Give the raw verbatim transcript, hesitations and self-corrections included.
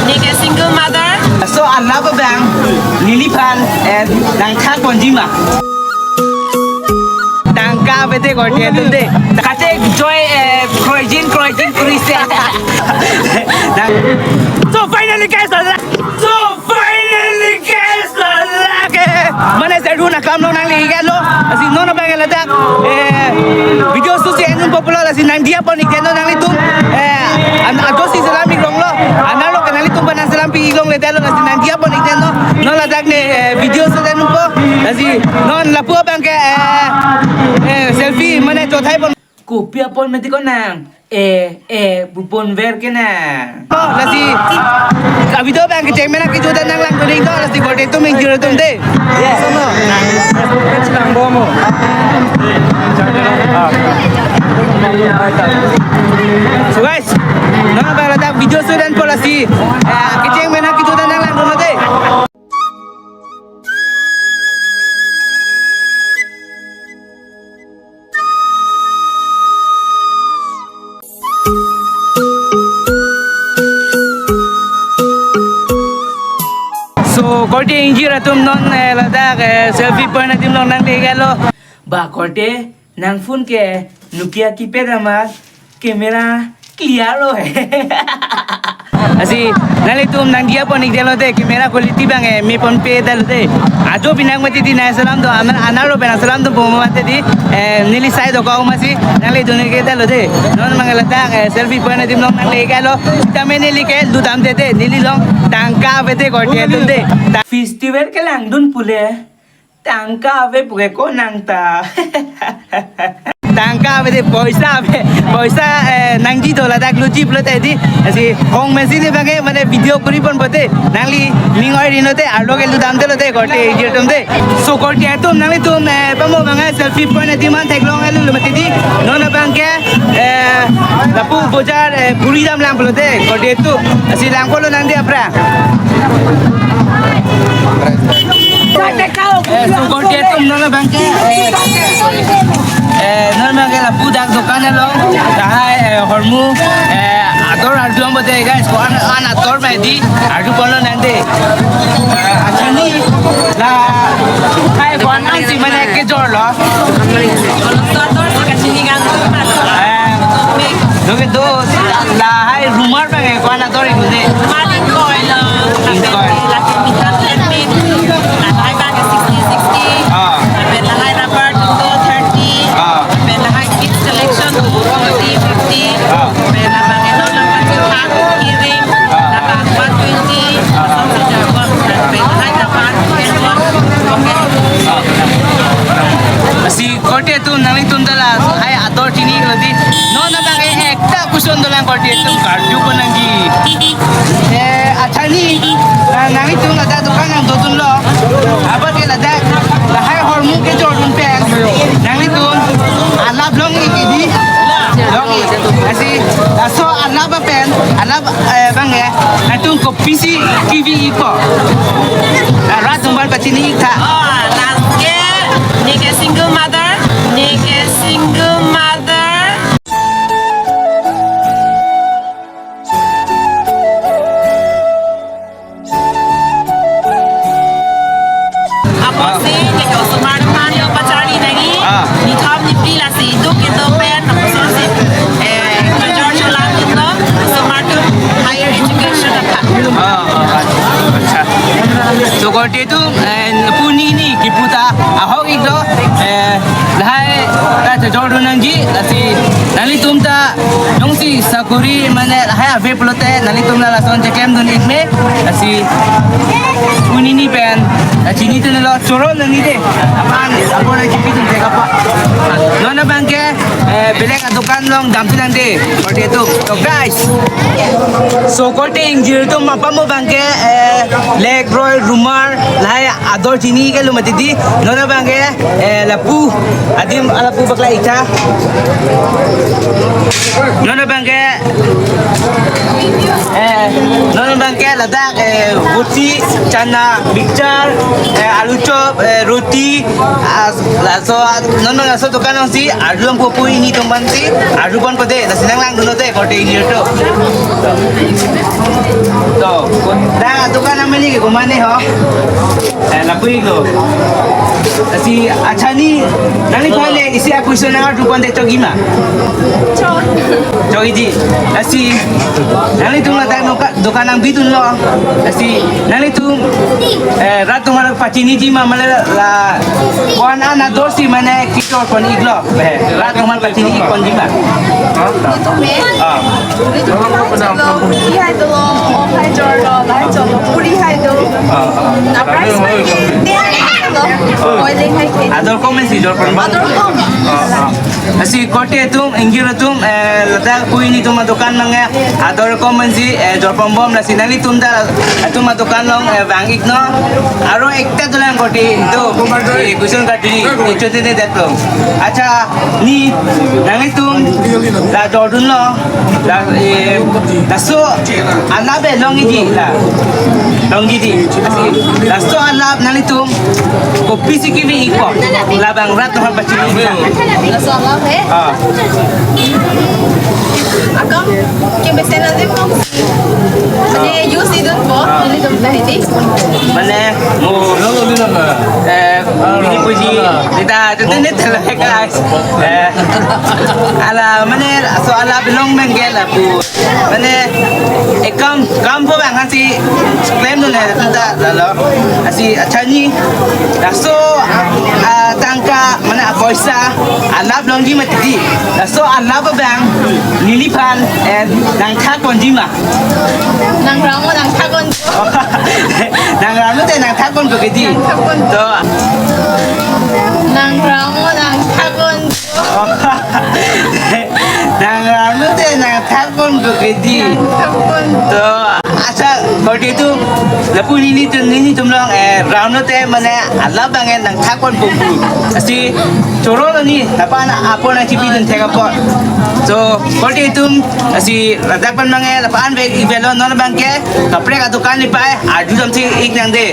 Neke single mother. So alap abang neliphan, eh, nangthak ponji ma? Tangka avete korte atum de. Kachejoi, eh, kroijin kroijin krise. So finally guys, so finally guys, lake. Mane serun akam lo nangli iklo. Lasi non abang ladak, eh, video shoot si enun popular lasi nangdiya pon ik deno nanglitum. Eh, an ajo si selam ik longlo. Anarlo ke nanglitum aphan selam pi ik longle delo lasi nangdiya pon ik deno. Non ladak ne, eh, video shoot enun po. Lasi non lapu abang ke, eh, eh, selfie mane chothai pon. Kopi apon mati ko nang. Eh, eh, bupon ver ke nang. Oh, lasi. Ka video abang kecheng mena kejut nanglang kuning to, lasi korte atum ingjir atum de. Yes. So guys, non abang ladak video shoot enpo lasi. Eh, kecheng mena kejut nanglang kuning de. So, korte ingjir atum non, eh, ladak, eh, selfie point adim along nangdegelo. Ba korte, nang phone ke Nokia keypad amat, camera clear lo he. Lasi, nanglitum nangdiya pon ik delo de, camera quality abang, eh, me ponpe delo de. Ajo pinak mati di nangselam do, amar anarlo pen nangselam do, bom mati di, eh, neli sai do kau masi, nangli dun ik delo de. Non abang ladak, eh, selfie point adim along nangle iklo, sitame neli ke ludam de de, neli along tangka avete korte atum de. Ta- Festival kelangdun pule. Tangka ave puke ko nang ta. Tangka ave de poisa ave. Poisa, eh, nangji do ladak luji pulote di. Lasi hong mesi ni abang ke mane video kuri pon pote. Nangli ning oi rino te arlo ke ludam delo de korte ingjir atum de. So korte atum nanglitum, eh, pamo abang selfie point adim an theklong elu mati di. Non abang ke, eh, lapu bojar, eh, puri damlang pulote korte atum. Lasi langkolo nangdi apra. Eh, so korte atum non abang ke, eh, eh, non abang ke lapu dak dokan along, lahai, eh, hormu, eh, ador arju ang bote guys, ko-an, an ador mati di, arju ponlo nangde. Eh, achani, lahai ko-an ansi mane kejor lo. Eh, doke do, lahai rumor abang ke ko-an ador ikut de. Rumor ingkoi lo. Ingkoi. Lahai mita permit. Lahai abang ke sixty sixty. Ah. Lapen lahai rubber to thirty. Ah. Lapen lahai kids collection to forty fifty. Ah. Lapen abang ke non abang ke keyring. Ah. Lapen one twenty. Ah. Lapen lahai kapan. Oke. Ah. Lasi korte atum nanglitum ta lahai ador chini lo di. Non abang ke ekta kuson dolang korte atum karju ko nangji. Eh, achani, na nanglitum ladak dokan nangdodun lo. Apar ke ladak, lahai hormu kejordun pen. Nanglitum, alap long ik di. Long ik. Lasi, laso alap pen, alap, eh, abang ke, nangtum kopisi T V ikpo. Rat abang pachini ik tha. Oh, lake, neke single mother, neke single mother. Apotsi neke osomar aphan nangpacharli nangji. Ah. Nithom niphli lasi duk kedo pen apotsi, eh, kejor cholang indo osomar atum higher education aphan. Ah, ah, ah. Acha. So korte atum, eh, puni ni kipu ta ahok iklo, eh, lahai ta chejordun nangji, lasi nanglitum ta jongsi sakori mane lahai ave pulote nanglitum la lason cheklemdun ik me, lasi puni ni pen ta chinidun lo, choro nangji de. Aphan, aphan na chipidun te kapa. Non abang ke, eh, belek adokan along damdun nangde, korte atum. So guys, so korte ingjir atum apamo abang ke, eh, lek roi rumor lahai ador chini kelo mati di. Non abang ke, eh, lapu adim alapu pakla ik tha. Non abang ke, eh, non abang ke ladak, eh, vutsi, chana, mixture, eh, alu chop, eh, roti, as-, laso, non non laso dokan alongsi arju ang pupu ini tongban si arju pon pade, lasi nanglangdun lote korte ingjir atum. To, ko-, dak adukan amen ke komatne ho? Eh, lapu-iklo. Lasi, accha ni, nanglitum le isi a-question nangarju ponte chokji ma? Chokji. Lasi, nanglitum ladak doka-, dukan nangbidunlo. Lasi, nanglitum, eh, rat atum aphan pachiniji ma, mane la, la, ko-an an ador si mane kejor pon-iklo. Eh, rat atum aphan pachini-ik ponji ma? Netum me? Ah. Netum me haidolo, puri haidolo, o haijorlo, lahai jorlo, puri haido. Ah, ah. Na price ma ke, te haidolo. Oi, le hai ke. Ador kok amen si jor pon ma? Ador kok. Ah, ah. Lasi korte atum, ingjir atum, eh, ladak pu nelitum adukan abang ke ador kok amen si, eh, jor ponbom, lasi nanglitum ta, eh, atum adukan along, eh, vang-iknon. Aro ekta dolang korte, to, eh, question kardunji, eh, chotene detlo. Accha, ni, nanglitum, la jordunlo, la, eh, laso alap ke longji la. Longji. Laso alap nanglitum kopisi kebi-ikpo? Labang rat atum aphan pachini. Laso alap he? Ah. Akam kemesen adim kong. Mane use idunpo, ah, nelitum ta hedi. Mane, mo, eh, ini puji, kita, itu nih, guys. Eh, ala, mane, so ala belong mengge lapu. Mane, ekam, kam po bang hansi claim dun hai, ta, ta, lalo. Lasi, accha ni, laso, ah, tangka, mane, poisa, alap longji mati di. Laso alap abang, neliphan, eh, nangthak ponji ma? Nangram o nangthak pon. Nangram lote nangthak ponpo ke di. Nangthak pon. To. Nangram o nangthak pon. Nangram lote nangthak ponpo ke di. Nangthak pon. To. Accha, korte atum, lapu nelitum, nelitum along, eh, ram lote mane alap abang ke nangthak ponpo pu. Lasi, choro lo ni, lapu-an apor nangchipidun thek apot. So, korte atum, lasi ladak pen abang ke, lapu-an vek-ik avelo, non abang ke, kaprek adukan lipai, arju damsi-iknang de.